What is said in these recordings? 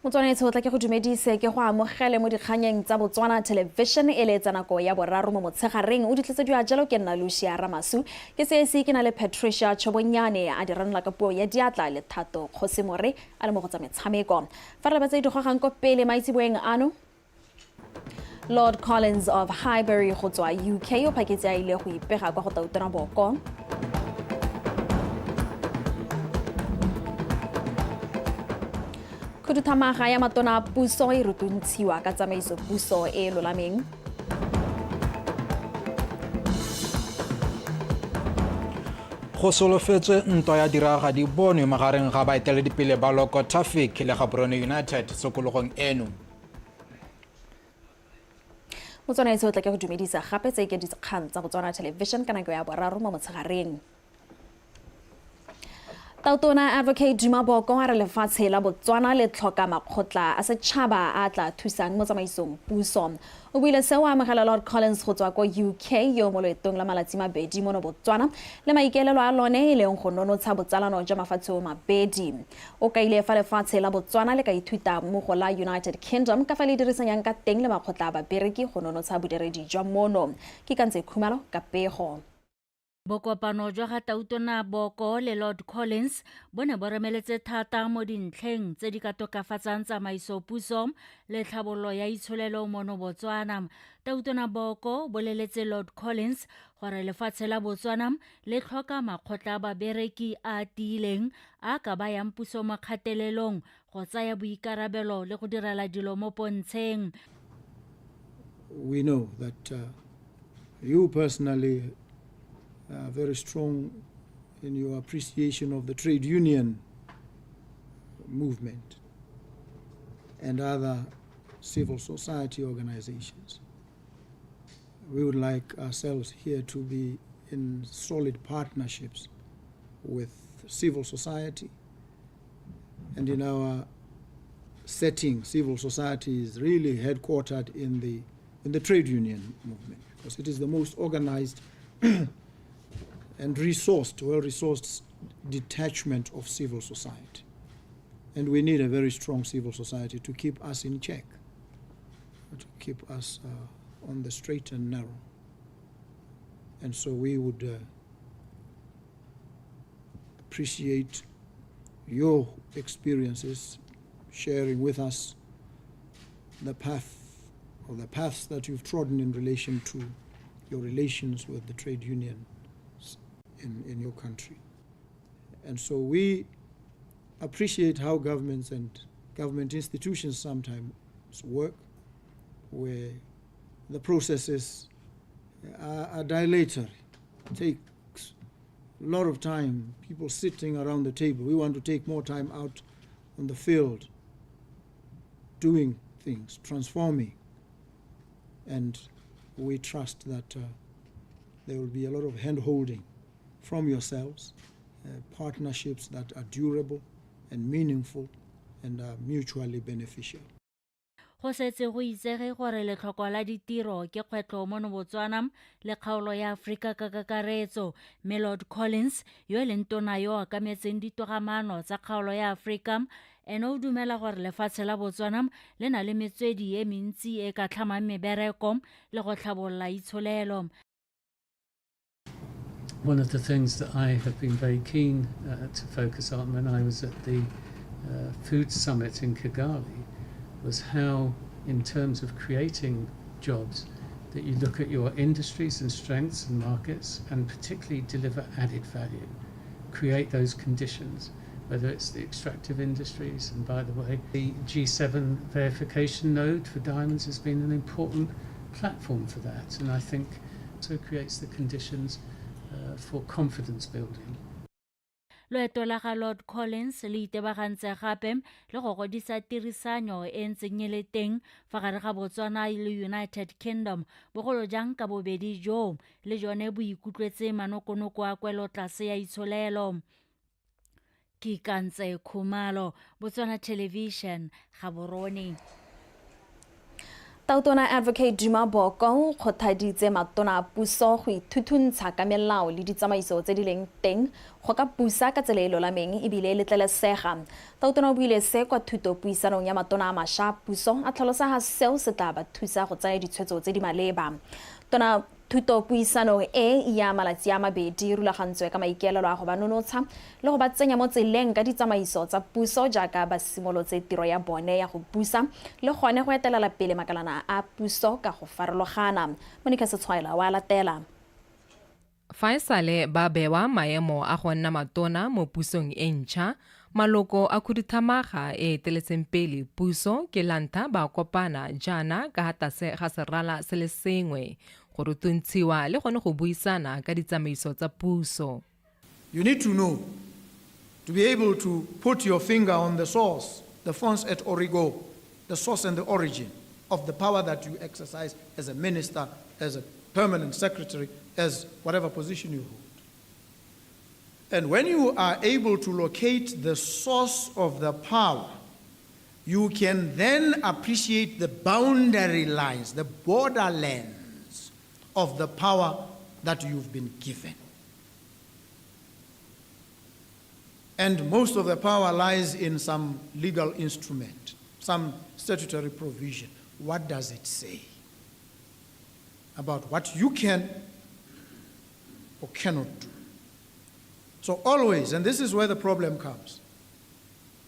Motswanetse o tla ke go dumedise ke go amogele mo dikganyeng tsa Botswana Television e le tsa nako ya boraro mo motshegareng. O ditletsediwa jalo ke nna Lucia Ramasu, ke seesi ke na le Patricia Chobonyane a di ranola ka puo ya diatla le Thato Kgosimore a le mo go tsa metshameko. Fa re lebetse di gogang ko pele maitseboeng ano, Lord Collins of Highbury go tswa UK o phaketse a ile go ipega kwa go Tautona Boko. Khuduthamaga ya matona a puso e rutuntshiwa ka tsamaiso puso e e lolameng. Go solofetswe ntwa ya diraga di bonwe magareng ga baeteledipele ba Loco Traffic le Gaborone United tshokologong eno. Motswana etse o tla ke go dumedisa gape tse ke dikgang tsa Botswana Television ka nako ya boraro mo motshegareng. Tautona Advocate Duma Boko a re lefatshe la Botswana le tlhoka makgotla a setšhaba a tla thusang mo tsamaisong puso. O buile seo a amogela Lord Collins go tswa ko UK yo mo loetong la malatsi mabedi mono Botswana le maikaelelo a lone e leng go nonotsha botsalano jwa mafatshe o mabedi. O kaile fa lefatshe la Botswana le ka ithuta mo go la United Kingdom ka fa le dirisanyang ka teng le makgotla a babereki go nonotsha bodiredi jwa mono. Ke kantse Khumalo ka pego. Bokopano jwa ga Tautona Boko le Lord Collins bo ne bo remeletse thata mo dintlheng tse di ka tokafatsang tsamaiso puso le tlhabololo ya itsholelo mono Botswana. Tautona Boko o boleletse Lord Collins gore lefatshe la Botswana le tlhoka makgotla a babereki a a tiileng a ka bayang puso mo kgatelelong go tsaya boikarabelo le go direla dilo mo pontsheng. We know that you personally are very strong in your appreciation of the trade union movement and other civil society organizations. We would like ourselves here to be in solid partnerships with civil society, and in our setting, civil society is really headquartered in the trade union movement, because it is the most organized and resourced, well-resourced detachment of civil society. And we need a very strong civil society to keep us in check, to keep us on the straight and narrow. And so we would appreciate your experiences, sharing with us the path or the paths that you've trodden in relation to your relations with the trade unions in your country. And so we appreciate how governments and government institutions sometimes work, where the processes are dilatory. It takes a lot of time, people sitting around the table. We want to take more time out on the field, doing things, transforming. And we trust that there will be a lot of hand-holding from yourselves, partnerships that are durable and meaningful and are mutually beneficial. Go setse go itsege gore letlhoko la ditiro ke kgwetlho mono Botswana le kgaolo ya Aforika ka kakaretso, mme Lord Collins yo e leng tona yo o akametseng ditogamaano tsa kgaolo ya Aforika ene o dumela gore lefatshe la Botswana le na le metswedi e mentsi e ka tlhamang mebereko le go tlhabolola itsholelo. One of the things that I have been very keen to focus on when I was at the food summit in Kigali was how, in terms of creating jobs, that you look at your industries and strengths and markets and particularly deliver added value, create those conditions, whether it's the extractive industries, and by the way, the G7 verification node for diamonds has been an important platform for that, and I think so creates the conditions for confidence building. Loeto la ga Lord Collins le itebagantse gape le go godisa tirisanyo e ntseng e le teng fa gare ga Botswana le United Kingdom, bogolo jang ka bobedi jo le jone bo ikutlwetse manokonoko a kwelotlase ya itsholelo. Ke Kantse Khumalo, Botswana Television, Gaborone. Tautona Advocate Duma Boko o kgothaditse matona a puso go ithuthuntsha ka melao le ditsamaiso tse di leng teng go ka busa ka tsela e lolameng ebile e letlelesega. Tautona o buile se kwa thuto puisanong ya matona a mašwa a puso, a tlhalosa ga seo se tla ba thusa go tsaya ditshwetso tse di maleba. Tona thuto puisano e ya malatsi a mabedi e rulagantswe ka maikaelelo a go ba nonotsha le go ba tsenya mo tseleng ka ditsamaiso tsa puso jaaka ba simolotse tiro ya bone ya go busa le gone go etelela pele makalana a puso ka go farologana. Monica Setshwaela wa latela. Fa e sale ba bewa maemo a go nna matona mo pusong e ntšha, maloko a khuduthamaga e eteletseng pele puso ke lantha ba kopana jaana ka tlase ga serala se le sengwe go rutuntshiwa le gone go buisana ka ditsamaiso tsa puso. You need to know to be able to put your finger on the source, the fons et origo, the source and the origin of the power that you exercise as a minister, as a permanent secretary, as whatever position you hold. And when you are able to locate the source of the power, you can then appreciate the boundary lines, the borderlands of the power that you've been given. And most of the power lies in some legal instrument, some statutory provision. What does it say about what you can or cannot do? So always, and this is where the problem comes,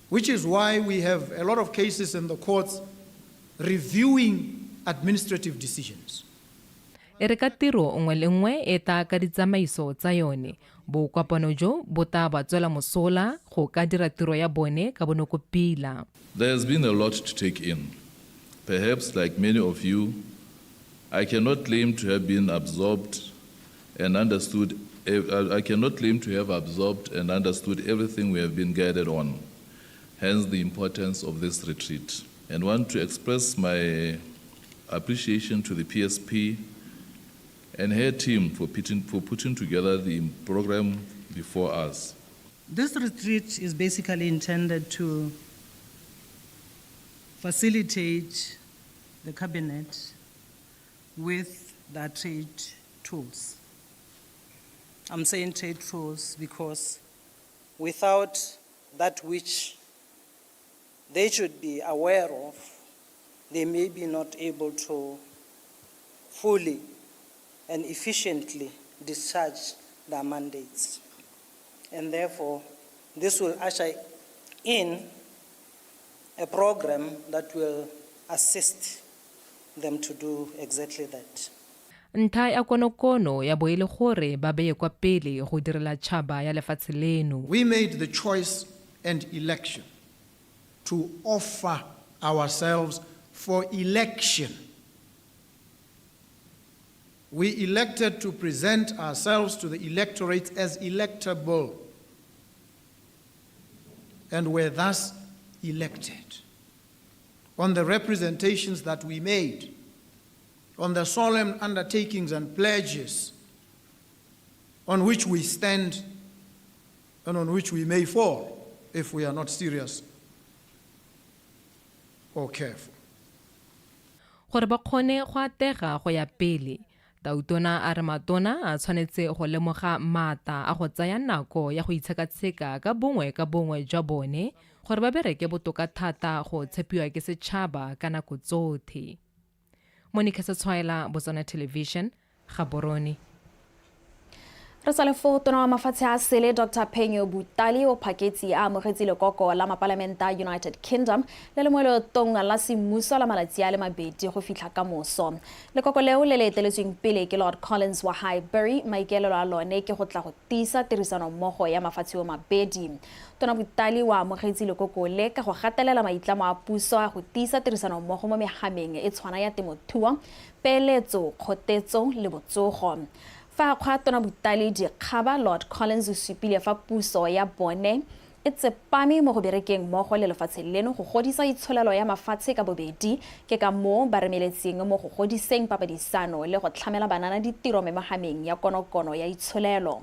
which is why we have a lot of cases in the courts reviewing administrative decisions. E re ka tiro nngwe le nngwe e tla ka ditsamaiso tsa yone, bokopano jo bo tla ba tswela mosola go ka dira tiro ya bone ka bonako pila. There has been a lot to take in. Perhaps, like many of you, I cannot claim to have been absorbed and understood. I cannot claim to have absorbed and understood everything we have been guided on. Hence, the importance of this retreat. And want to express my appreciation to the PSP and her team for putting together the program before us. This retreat is basically intended to facilitate the cabinet with their trade tools. I'm saying trade tools because without that which they should be aware of, they may be not able to fully and efficiently discharge their mandates. And therefore, this will usher in a program that will assist them to do exactly that. Ntlha ya konokono ya bo e le gore ba beye kwa pele go direla tšhaba ya lefatshe leno. We made the choice and election to offer ourselves for election. We elected to present ourselves to the electorate as electable and were thus elected on the representations that we made, on the solemn undertakings and pledges on which we stand and on which we may fall if we are not serious or careful. Gore ba kgone go atlega go ya pele, tautona a re matona a tshwanetse go lemoga maatla a go tsaya nako ya go itshekatsheka ka bongwe ka bongwe jwa bone gore ba bereke botoka thata go tshepiwa ke setšhaba ka nako tsotlhe. Monica Setshwaela, Botswana Television, Gaborone. Re sa le fo, tona wa mafatshe a sele Dr Phenyo Butale o phaketse a amogetse lekoko la mapalamente a United Kingdom le le mo leetong la semmuso la malatsi a le mabedi go fitlha ka moso. Lekoko leo le le eteletsweng pele ke Lord Collins wa Highbury, maikaelelo a lone ke go tla go tiisa tirisanommogo ya mafatshe o mabedi. Tona Butale wa amogetse lekoko le ka go gatelela maitlamo a puso a go tiisa tirisanommogo mo mehameng e tshwana ya temothuo, peeletso, kgotetso le botsogo. Fa a kgwa tona Butale dikgaba, Lord Collins o supile fa puso ya bone e tsepame mo go berekeng mmogo le lefatshe leno go godisa itsholelo ya mafatshe ka bobedi, ke ka moo ba remeletseng mo go godiseng papadisano le go tlhamela banana ditiro memegameng ya konokono ya itsholelo.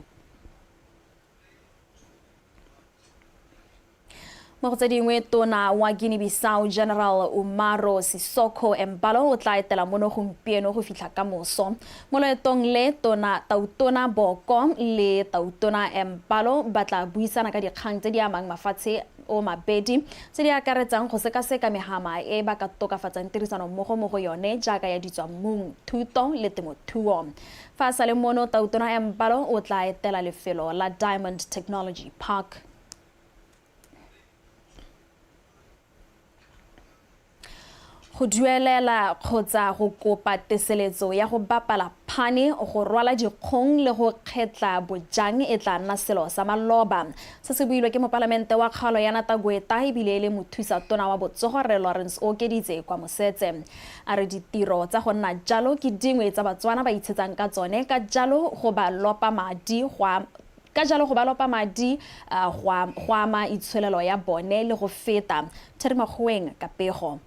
Mo go tse dingwe, tona wa Guinea-Bissau General Umaro Sissoco Embalo o tla etela mono gompieno go fitlha ka moso. Mo loetong le, tona Tautona Boko le Tautona Embalo ba tla buisana ka dikgang tse di amang mafatshe o mabedi, tse di akaretsang go sekaseka mehama e ba ka tokafatsang tirisano mmogo mo go yone jaaka ya ditswammung, thuto le temothuo. Fa a sa le mono, Tautona Embalo o tla etela lefelo la Diamond Technology Park. Go duelela kgotsa go kopa teseletso ya go bapala phane, go rwala dikgong le go kgetla bojang e tla nna selo sa maloba. Se se builwe ke mopalamente wa kgaolo ya Natagoeta ebile e le mothusa tona wa botsogo Rre Lawrence Ookeditse kwa Mosetse. A re ditiro tsa go nna jalo ke dingwe tsa Batswana ba itshetsang ka tsone, ka jalo go ba lopa madi go Ka jalo go ba lopa madi go ama itsholelo ya bone le go feta. Terry Makgoeng ka pego.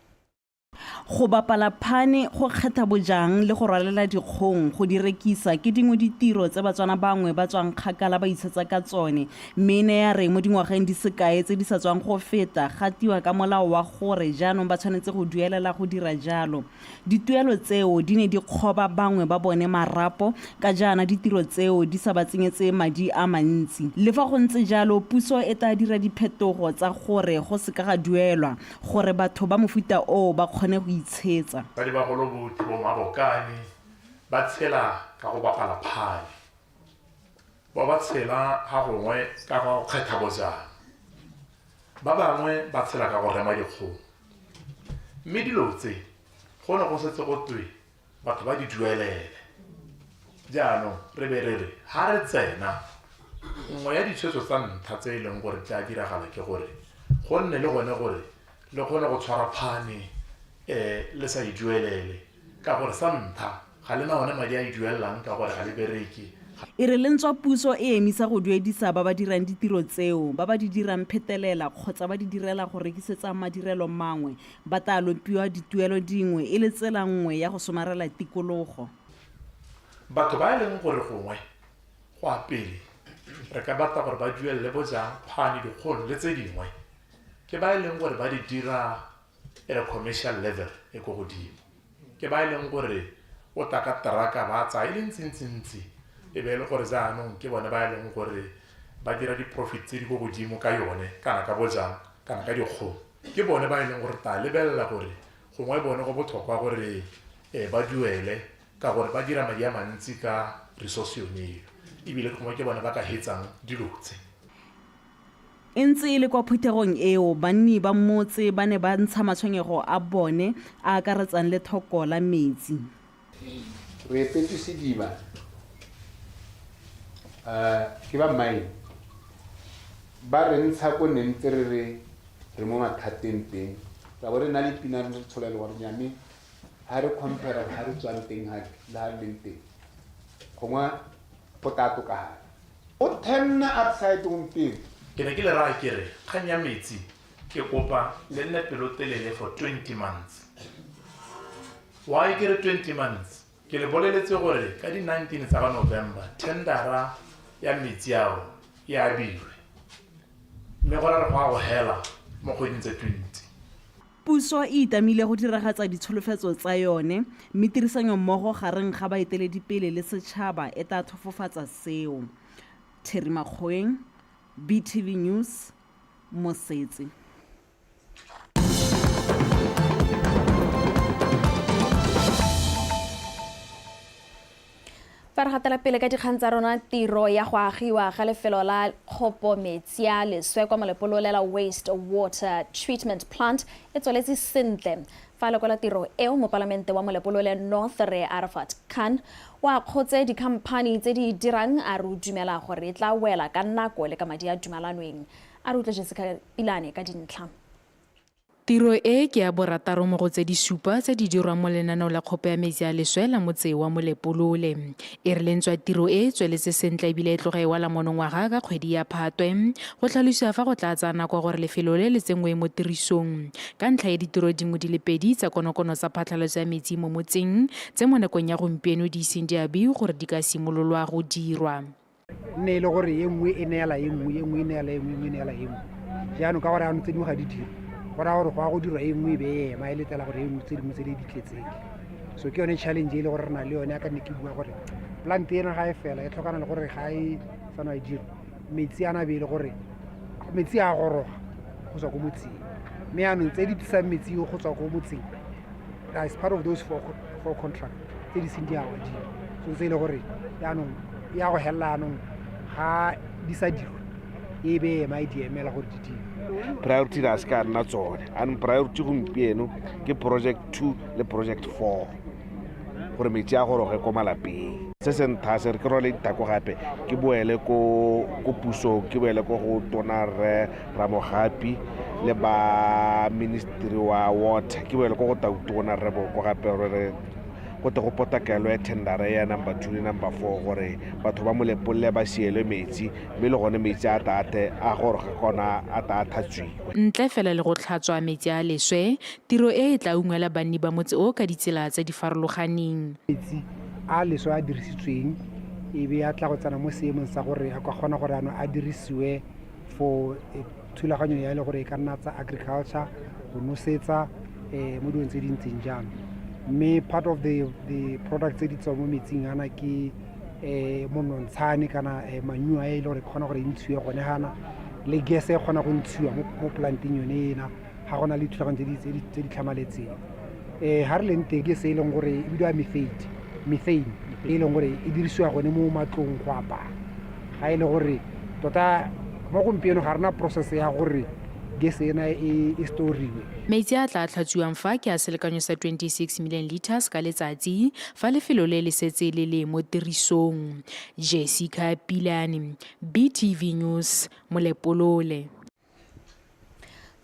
Go bapala phane, go kgetha bojang le go rwalela dikgong go di rekisa ke dingwe ditiro tse Batswana bangwe ba tswang kgakala ba itshetsa ka tsone, mme e ne ya re mo dingwageng di sekae tse di sa tswang go feta ga tiwa ka molao wa gore jaanong ba tshwanetse go duelela go dira jalo. Dituelo tseo di ne di kgoba bangwe ba bone marapo ka jaana ditiro tseo di sa ba tsenyetse madi a mantsi. Le fa go ntse jalo, puso e tlaa dira diphetogo tsa gore go seka ga duelwa, gore batho ba mofuta oo ba kgone go itshetsa. Basadibagolo botlhe bo Mabokane ba tshela ka go bapala phane. Ba ba tshela ga gongwe ka go kgetha bojang. Ba bangwe ba tshela ka go rema dikgong. Mme dilo tse go ne go setse go twe batho ba di duelele. Jaanong re be re re ha re tsena, nngwe ya ditshwetso tsa ntlha tse e leng gore di tla diragala ke gore go nne le gone gore le kgone go tshwara phane le sa e duelele, ka gore sa ntlha ga le na one madi a e duelelang ka gore ga le bereke. E re le ntswa puso e emisa go duedisa ba ba dirang ditiro tseo, ba ba di dirang phetelela kgotsa ba di direla go rekisetsa madirelo mangwe ba tla lopiwa dituelo dingwe e le tsela nngwe ya go somarela tikologo. Batho ba e leng gore gongwe go a pele re ka batla gore ba duelele bojang, phane, dikgong le tse dingwe ke ba e leng gore ba di dira at a commercial level e ko godimo. Ke ba e leng gore o tla ka teraka ba tsaya e le ntsi-ntsi-ntsi, e be e le gore jaanong ke bone ba e leng gore ba dira di-profit tse di ko godimo ka yone, kana ka bojang, kana ka dikgong. Ke bone ba e leng gore tla lebelela gore gongwe bone go botlhokwa gore ba duele ka gore ba dira madi a mantsi ka resource yone eo, ebile gongwe ke bone ba ka hetsang dilo tse. E ntse e le kwa phuthegong eo, banni ba motse ba ne ba ntsha matshwenyego a bone a akaretsang lethoko la metsi. Re epetswe sediba ke ba mine, ba re ntsha ko ne ntse re re re mo mathateng teng, ra bo re na le pina re tshola le gore nya, mme ha re compare ha re tswang teng ha le ha re leng teng gongwe go tla tokafala. O turn upside gompieno. Ke ne ke le raya ke re kgang ya metsi ke kopa le nne pelotelele for 20 months. Why ke re 20 months? Ke le boleletse gore ka di 19 tsa ga November tendera ya metsi ao e abilwe, mme go ra re go a go hela mo kgweding tse 20. Puso e itamile go diragatsa ditsholofetso tsa yone, mme tirisanyommogo gareng ga baeteledipele le setšhaba e tla tlhofofatsa seo. Terry Makgoeng, BTV News, Mosetse. Fa re gatela pele ka dikgang tsa rona, tiro ya go agiwa ga lefelo la kgopo metsi a leswe kwa Molepolole la Waste Water Treatment Plant e tsweletse sentle. Fa a lekola tiro eo, mopalamente wa Molepolole North Rre Arafat Khan o akgotse dikhamphani tse di dirang, a re o dumela gore e tla wela ka nako le ka madi a dumalanweng. A re utlwe Jessica Pilane ka dintlha. Tiro e ke ya borataro mo go tse di supa tse di dirwang mo lenaneo la kgopo ya metsi a leswe la motse wa Molepolole. E re le ntswa tiro e tsweletse sentle ebile e tloga e wela monongwaga ka kgwedi ya Phatwe, go tlhalosiwa fa go tla tsaya nako gore lefelo le le tsenngwe mo tirisong ka ntlha ya ditiro dingwe di le pedi tsa konokono tsa phatlhalatso ya metsi mo motseng tse mo nakong ya gompieno di iseng di abiwe gore di ka simololwa go dirwa. Nne e le gore e nngwe e neela e nngwe, e nngwe e neela e nngwe, e nngwe e neela e nngwe. Jaanong ka gore anong tse dingwe ga di dire, go raya gore go ya go dirwa e nngwe e be e ema e letela gore e nngwe tse dingwe tse di tletseng. So ke yone challenge e le gore re na le yone, ya ka nne ke bua gore plant ena ga e fela e tlhokana le gore ga e tsana e dirwa, metsi a na be e le gore metsi a goroga go tswa ko motseng, mme yaanong tse di tlisang metsi go tswa ko motseng is part of those four contract tse di seng di awadiwa. So tse e le gore yaanong ya go helela yaanong ga di sa dirwa e be ema e di emela gore di dirwe. Priority a se ka nna tsone anong, priority gompieno ke project 2 le project 4 gore metsi a goroge ko malapeng. Se se ntha se re ke rwale dithako gape ke boele ko pusong, ke boele ko go tona rre Ramogapi le ba ministry wa water, ke boele ko go tautona rre Boko gape gore go tle go potakelwe tendera ya number 2 le number 4 gore batho ba Molepolole ba sielwe metsi, mme le gone metsi a tate a goroge kona a ta a tlhatswiwe. Ntle fela le go tlhatswa metsi a leswe, tiro e e tla ungwela banni ba motse o ka ditsela tse di farologaneng. Metsi a leswe a dirisitsweng e be a tla go tsena mo seemong sa gore a ka kgona gore ano a dirisiwe for thulaganyo ya e le gore e ka nna tsa agriculture, go nosetsa mo dilong tse di ntseng jalo. Mme part of the product tse di tswang mo metsing ana ke monontshane kana manure e le gore e kgona gore e ntshiwe gone gana, le gas e kgona go ntshiwa mo planteng yone ena ga gona le dithulaganyo tse di tlhamaletseng. Ga re leng teng ke se e leng gore e bidiwa methane e leng gore e dirisiwa gone mo matlong go apaya. Ga e le gore tota mo gompieno ga rena process ya gore gas ena e storiwe. Metsi a tla tlhatswiwang fa ke a selekanyo sa 26 million liters ka letsatsi fa lefelo le le setse le le mo tirisong. Jessica Pilane, BTV News, Molepolole.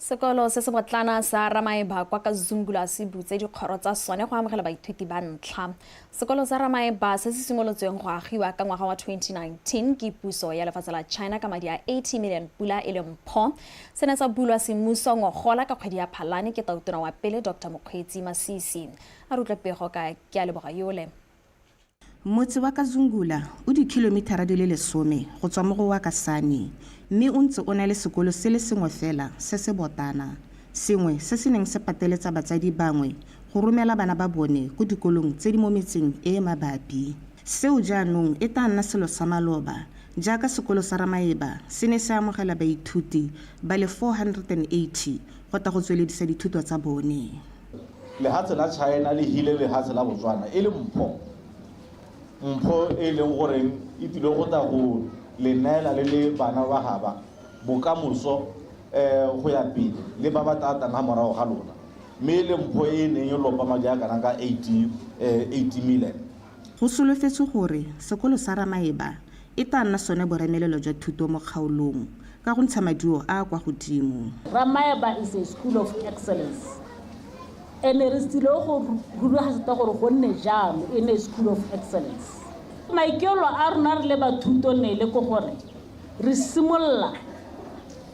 Sekolo se se botlana sa Ramaeba kwa Kazungula se butse dikgoro tsa sone go amogela baithuti ba ntlha. Sekolo sa Ramaeba se se simolotsweng go agiwa ka ngwaga wa 2019 ke puso ya lefatshe la China ka madi a 80 million pula e le mpho, se ne sa bulwa semmuso ngogola ka kgwedi ya Phalane ke tautona wa pele Dr Mokgweetsi Masisi. A re utlwe pego ka ke a leboga yole. Motse wa Kazungula o dikhilomithara di le 10 go tswa mo go wa Kasane, mme o ntse o na le sekolo se le sengwe fela se se botana, sengwe se se neng se pateletsa batsadi bangwe go romela bana ba bone ko dikolong tse di mo metseng e e mabapi. Seo jaanong e tla nna selo sa maloba, jaaka sekolo sa Ramaeba se ne se amogela baithuti ba le 480 go tla go tsweledisa dithuto tsa bone. Lehatshe la China le hile lehatshe la Botswana e le mpho, mpho e leng goreng e tlile go tla go le neela le le bana ba gaba bokamoso go ya pele le ba ba tla tlang ga morago ga lona, mme le mpho e neng e lopa madi a kana ka 80 million. Go solofetswe gore sekolo sa Ramaeba e tla nna sone boremelelo jwa thuto mo kgaolong ka go ntsha maduo a a kwa godimo. Ramaeba is a school of excellence. Ene re tsile go rulagatsa gore go nne jalo e ne school of excellence. Maikaelelo a rona re le ba thuto ne le ko gore re simolola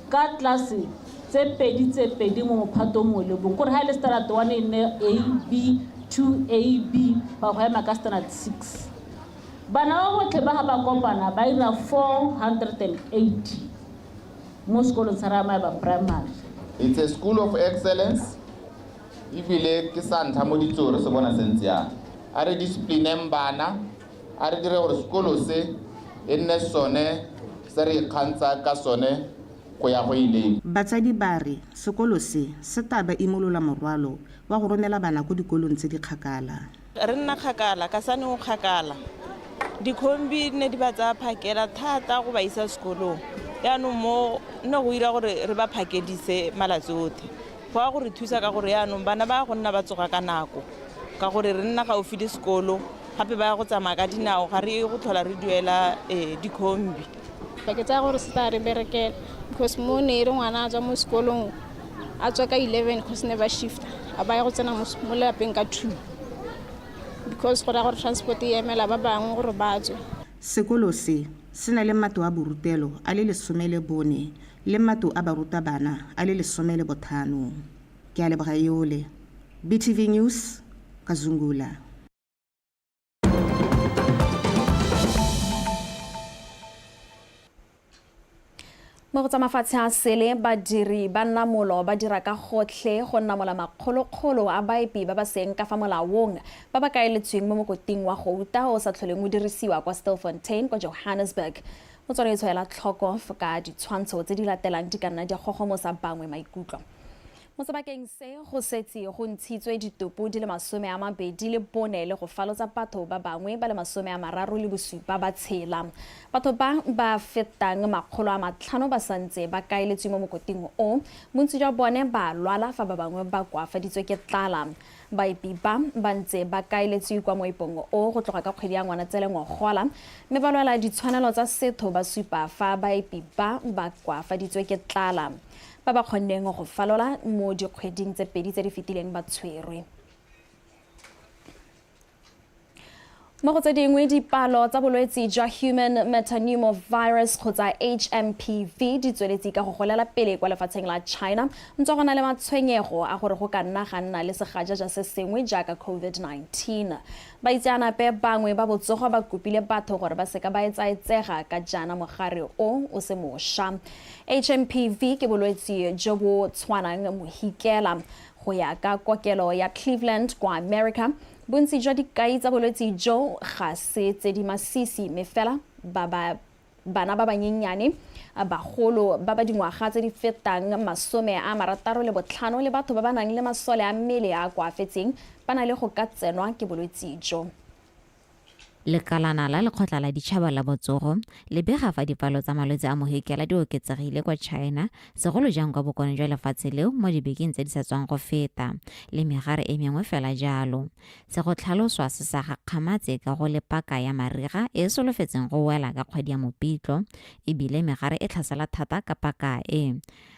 ka tlase tse pedi tse pedi mo mophatong mongwe le mongwe, kore ha e le standard 1 e nne A B 2 A B ba go ema ka standard 6. Bana ba botlhe ba ga ba kopana ba ira 480 mo sekolong sa Ramaeba Primary. It's a school of excellence. Ebile ke sa ntlha mo ditsong re se bona se ntse yang. A re disciplineng bana, a re dire gore sekolo se e nne sone se re ikgantsha ka sone go ya go ileng. Batsadi ba re sekolo se se tla ba imolola morwalo wa go romela bana ko dikolong tse di kgakala. Re nna kgakala, Kasane o kgakala. Dikhombi ne di ba tsaya phakela thata go ba isa sekolong. Yaanong mo ne go ira gore re ba phakedise malatsi otlhe. Go a go re thusa ka gore yaanong bana ba go nna ba tsoga ka nako, ka gore re nna gaufi le sekolo, gape ba ya go tsamaya ka dinao, ga re go tlhola re duela dikhombi. Ke tsaya gore se tla re berekela because mo ne re ngwana a tswa mo sekolong a tswa ka 11 because ne ba shifta, a ba ya go tsena mo lapeng ka 2 because go raya gore transport e emela ba bangwe gore ba tswe. Sekolo se se na le matlo a borutelo a le 14 le matlo a barutabana a le 15. Ke a leboga yole. BTV News, Kazungula. Mo go tsa mafatshe a sele, badiri ba namolo ba dira ka gotlhe go namola makgolokgolo a baepi ba ba seng ka fa molaong ba ba kaeletsweng mo mokoting wa gouta o sa tlholeng o dirisiwa kwa Stilfontein kwa Johannesburg. Motswana e tshwaela tlhoko ka ditshwantsho tse di latelang di ka nna di gogomosa bangwe maikutlo. Mo sebakeng se go setse go ntshitswe ditopo di le 24 le go falotsa batho ba bangwe ba le 37 ba tshela. Batho ba ba fetang 500 ba santse ba kaeletswe mo mokoting o, bontsi jwa bone ba lwala fa ba bangwe ba koafaditswe ke tlala. Baepi ba ba ntse ba kaeletswe kwa moepong o go tloga ka kgwedi ya Ngwanatsele ngogola, mme ba lwela ditshwanelo tsa setho ba supa fa baepi ba ba koafaditswe ke tlala. Ba ba kgonneng go falola mo dikgweding tse pedi tse di fetileng ba tshwerwe. Mo go tse dingwe, dipalo tsa bolwetse jwa Human Metapneumovirus kgotsa HMPV di tsweletse ka go golela pele kwa lefatsheng la China, ntswa go na le matshwenyego a gore go ka nna ga nna le segajaja se sengwe jaaka COVID-19. Baitseanape bangwe ba botsogo ba kopile batho gore ba seka ba etsaetsega ka jaana mogare o o se mošwa. HMPV ke bolwetse jo bo tshwanang mohikela. Go ya ka kokelo ya Cleveland kwa America, bontsi jwa dikai tsa bolwetse jo ga se tse di masisi, mme fela ba ba bana ba banyenyane, bagolo ba ba dingwaga tse di fetang 65 le batho ba ba nang le masole a mmele a koafetseng ba na le go ka tsenwa ke bolwetse jo. Lekalana la Lekgotla la Ditšhaba la Botsogo le bega fa dipalo tsa malwetse a mohikela di oketsegile kwa China, segolo jang kwa bokone jwa lefatshe leo mo dibekeng tse di sa tswang go feta, le megare e mengwe fela jalo. Se go tlhaloswa se sa gakgamatse ka go le paka ya mariga e e solofetseng go wela ka kgwedi ya Mopitlo, ebile megare e tlhasela thata ka paka e.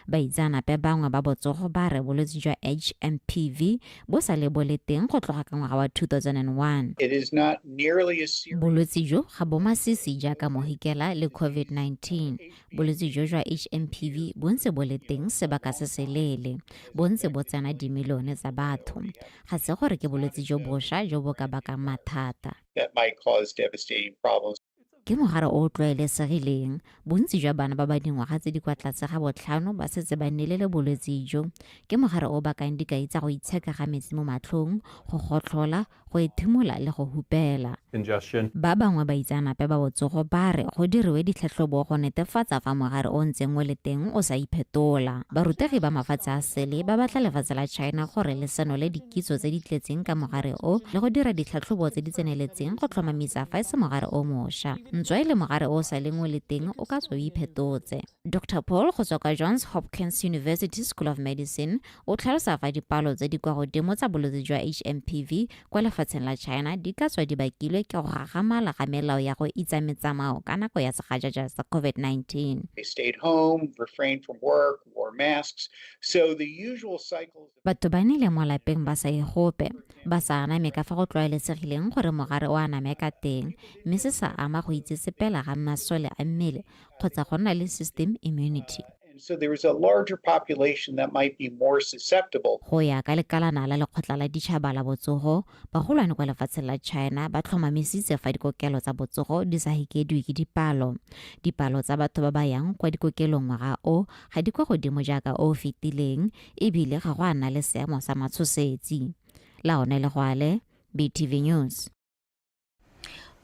Baitseanape bangwe ba botsogo ba re bolwetse jwa HMPV bo sa le bo le teng go tloga ka ngwaga wa 2001. It is not nearly as serious. Bolwetse jo ga bo masisi jaaka mohikela le COVID-19. Bolwetse jo jwa HMPV bo ntse bo le teng sebaka se seleele, bo ntse bo tsena dimilione tsa batho. Ga se gore ke bolwetse jo bosha jo bo ka bakang mathata. That might cause devastating problems. Ke mogare o o tlwaelesegileng. Bontsi jwa bana ba ba dingwaga tse di kwa tlase ga 5 ba setse ba nnile le bolwetse jo. Ke mogare o o bakang dikai tsa go itsheka ga metsi mo matlhong, go gotlhola, go ethimola le go hupela. Congestion. Ba bangwe baitseanape ba botsogo ba re go diriwe ditlhatlhobo go netefatsa fa mogare o ntseng o le teng o sa iphetola. Barutegi ba mafatshe a sele ba batla lefatshe la China gore le senole kitso tse di tletseng ka mogare o le go dira ditlhatlhobo tse di tseneletseng go tlhomamisa fa e se mogare o mošwa. Ntswa e le mogare o sa leng o le teng o ka tswa o iphetotse. Dr Paul go tswa kwa Johns Hopkins University School of Medicine o tlhalosa fa dipalo tse di kwa godimo tsa bolwetse jwa HMPV kwa lefatsheng la China di ka tswa di bakilwe ke go gagamala ga melao ya go itsa metsamao ka nako ya segajaja sa COVID-19. They stayed home, refrained from work, wore masks. So the usual cycles Batho ba nnile mo lapeng ba sa ye gope, ba sa aname ka fa go tlwaelesegileng gore mogare o aname ka teng, mme se sa ama go itsetsepela ga masole a mmele kgotsa go nna le system immunity. And so there is a larger population that might be more susceptible. Go ya ka lekalana la Lekgotla la Ditšhaba la Botsogo, bagolwane kwa lefatsheng la China ba tlhomamisitse fa dikokelo tsa botsogo di sa hikediwe ke dipalo. Dipalo tsa batho ba ba yang kwa dikokelong ngwaga o ga di kwa godimo jaaka o o fetileng, ebile ga go a nna le seemo sa matshosetsi. Laone Legwale, BTV News.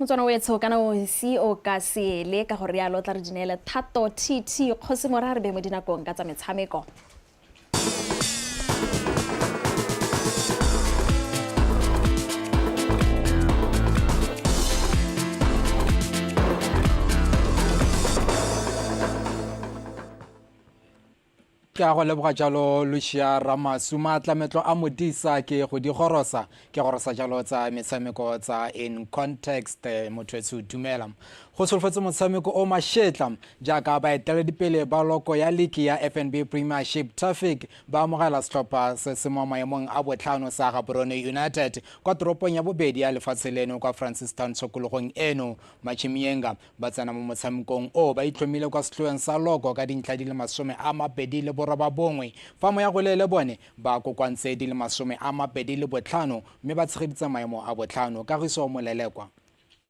Motswana o etsho kana o ise o ka seele ka go rialo tla re di neele Thato TT Kgosi Mora re be mo dinakong ka tsa metshameko. Ke a go leboga jalo Lucia Ramasu. Maatlametlo a modisa ke go di gorosa, ke gorosa jalo tsa metshameko tsa In Context. Motho etsho dumela. Go solofetse motshameko o mashetla jaaka baeteledipele ba loko ya liki ya FNB Premiership Tafic ba amogela setlhopha se se mo maemong a botlhano sa Gaborone United kwa toropong ya bobedi ya lefatshe leno kwa Francistown tshokologong eno. Machimienga Ba tsena mo motshamekong o ba itlhomile kwa setlhoeng sa loko ka dintlha di le 29, fa Moyagolele bone ba kokoantse di le 25 mme ba tshegeditse maemo a botlhano. Kagiso Molelekwa.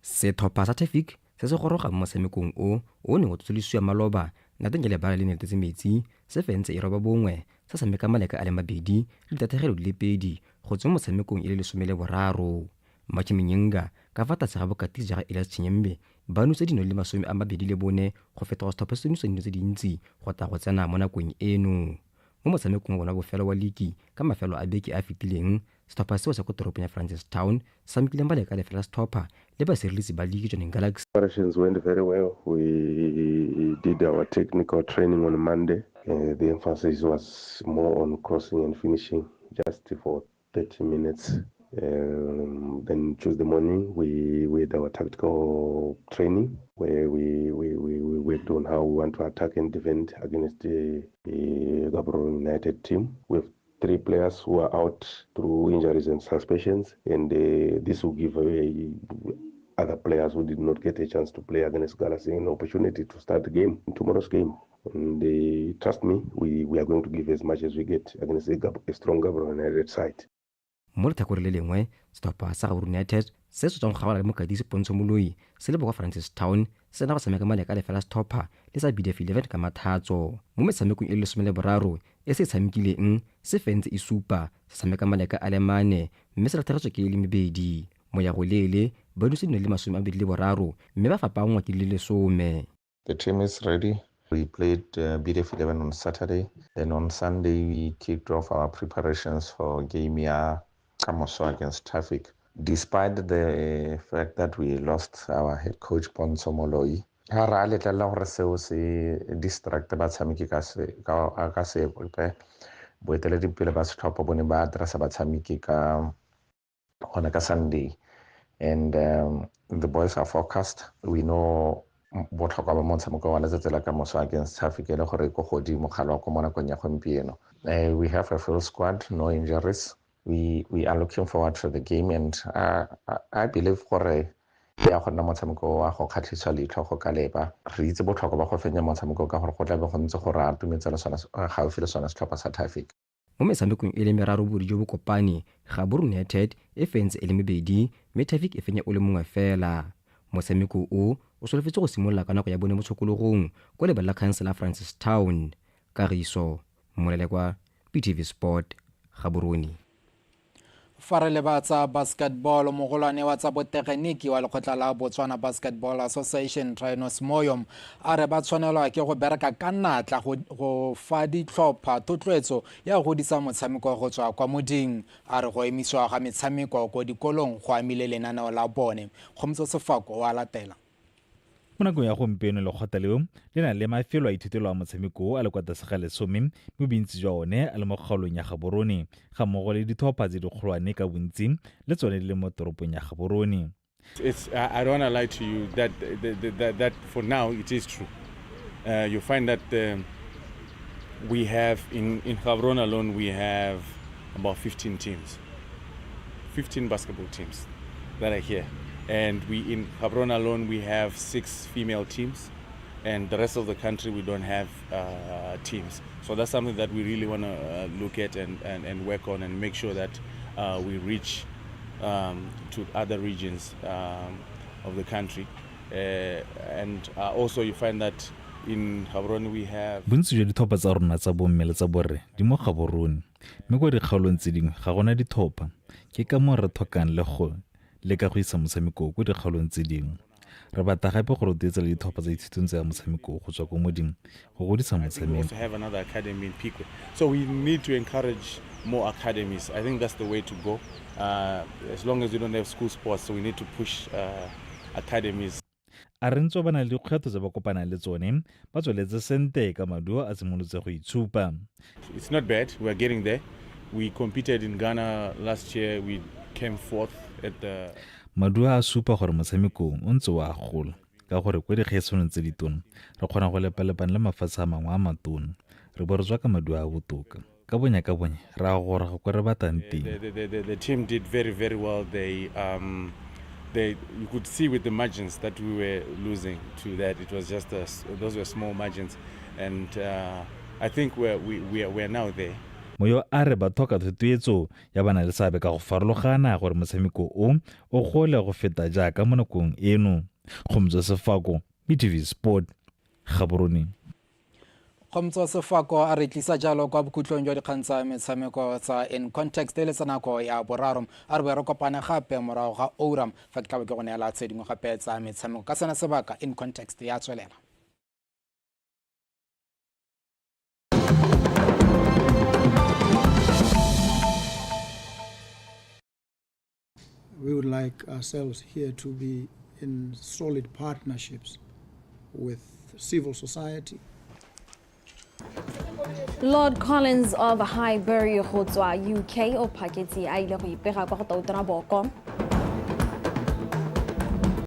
Setlhopha sa Tafic Se se gorogang mo motshamekong o o neng o tsosolosiwa maloba nateng ya lebala le ne le tletse metsi, se fentse e roba bongwe, sa tshameka maleka a le mabedi le ditatlhegelo di le pedi go tswa mo motshamekong e le 13. Matjhe Menyenga ka fa tlase ga bokatisi ja ga Elias Chinyembe ba nose dino di le 24 go feta go setlhopha se se nosang dino tse dintsi go tla go tsena mo nakong eno. Mo motshamekong wa bona wa bofelo wa liki ka mafelo a beke a a fetileng, setlhopha seo sa ko toropong ya Francistown se tshamekile maleka a lefela setlhopha le basireletsi ba liki Jwaneng Galaxy. Preparations went very well. We did our technical training on Monday. The emphasis was more on crossing and finishing just for 30 minutes. Then Tuesday morning, we had our tactical training where we worked on how we want to attack and defend against the Gaborone United team. We have 3 players who are out through injuries and suspensions, and this will give away other players who did not get a chance to play against Galaxy an opportunity to start the game in tomorrow's game. And trust me, we are going to give as much as we get against a strong Gaborone United side. Mo letlhakoreng le lengwe, setlhopha sa Gaborone United se se tswang go gaola le mokatisi Pontsho Moloi se le bo kwa Francistown se na go tshameka maleka a lefela setlhopha le sa BDF 11 ka mathatso. Mo metshamekong e le 13 e se e tshamekileng, se fentse e supa, se tshameka maleka a le mane mme se latlhegetswe ke e le mebedi. Moyagoleele ba dutse dino le 23 mme ba fapanngwa ke di le 10. The team is ready. We played BDF 11 on Saturday. Then on Sunday, we kicked off our preparations for game ya kamoso against Tafic. Despite the fact that we lost our head coach Pontsho Moloi, ha ra letlela gore seo se distract batshameki ka se, ka sepe. Boeteledipele ba setlhopha bo ne ba addressa batshameki ka gona ka Sunday. And the boys are focused. We know botlhokwa ba motshameko wa letsatsi la kamoso against Tafic e le gore ko godimo ga lwa ko mo nakong ya gompieno. We have a full squad, no injuries. We are looking forward to the game, and I believe gore ya go nna motshameko wa go kgatlhisa leitlho go ka leba. Re itse botlhokwa ba go fenya motshameko ka gore go tlabe go ntse go re atumetsa le sone, gaufi le sone setlhopha sa Tafic. Mo metshamekong e le meraro bobedi jo bo kopane, Gaborone United e fentse e le mebedi, mme Tafic e fenya o le mongwe fela. Motshameko o o solofetse go simolola ka nako ya bone mo tshokologong kwa lebala la Council la Francistown. Kagiso Molelekwa, BTV Sport, Gaborone. Fa re leba tsa basketball, mogolwane wa tsa botegeniki wa lekgotla la Botswana Basketball Association Trinos Moyo a re ba tshwanelwa ke go bereka ka natla go fa ditlhopha thotloetso ya go godisa motshameko go tswa kwa moding. A re go emisiwa ga metshameko ko dikolong go amile lenaneo la bone. Kgomotso Sefako wa latela. Mo nakong ya gompieno lekgotla leo le na le mafelo a ithutelo a motshameko a le kwa tlase ga 10, mme bontsi jwa one a le mo kgaolong ya Gaborone, ga mmogo le ditlhopha tse dikgolwane ka bontsi le tsone di le mo toropong ya Gaborone. I don't want to lie to you that for now it is true. You find that we have in Gaborone alone we have about 15 teams, 15 basketball teams that are here. And in Gaborone alone we have 6 female teams, and the rest of the country we don't have teams. So that's something that we really want to look at and work on and make sure that we reach to other regions of the country. And also you find that in Gaborone we have Bontsi jwa ditlhopha tsa rona tsa bomme le tsa borre di mo Gaborone, mme kwa dikgaolong tse dingwe ga gona ditlhopha. Ke ka moo re tlhokang le go leka go isa motshameko ko dikgaolong tse dingwe. Re batla gape go rotloetsa le ditlhopha tsa ithutong tsa motshameko go tswa ko modimo go godisa I think we motshameko. also have another academy in Phikwe. So we need to encourage more academies. I think that's the way to go. As long as we don't have school sports, so we need to push academies. A re ntse ba na le dikgwetlho tse ba kopanang le tsone, ba tsweletse sente ka maduo a simolotse go itshupa. It's not bad. We are getting there. We competed in Ghana last year. We came fourth at the Maduo a supa gore motshameko o ntse wa gola ka gore kwa dikgaisanong tse ditona re kgona go lepalepana le mafatshe a mangwe a matona, re bo re tswa ka maduo a botoka. Ka bonya ka bonya re a goroga kwa re batlang teng. The team did very, very well. You could see with the margins that we were losing to that. It was just a, those were small margins, and I think we are now there. Moyo a re ba tlhoka thotloetso ya bana le seabe ka go farologana gore motshameko o o gole go feta jaaka mo nakong eno. Kgomotso Sefako, BTV Sport, Gaborone. Kgomotso Sefako a re tlisa jalo kwa bokhutlong jwa dikgang tsa metshameko tsa In Context e le tsa nako ya boraro. A re boe re kopane gape morago ga oura fa ke tla bo ke go neela tse dingwe gape tsa metshameko. Ka sena sebaka In Context ya tswelela. We would like ourselves here to be in solid partnerships with civil society. Lord Collins of Highbury go tswa UK o phaketse a ile go ipega kwa go Tautona Boko.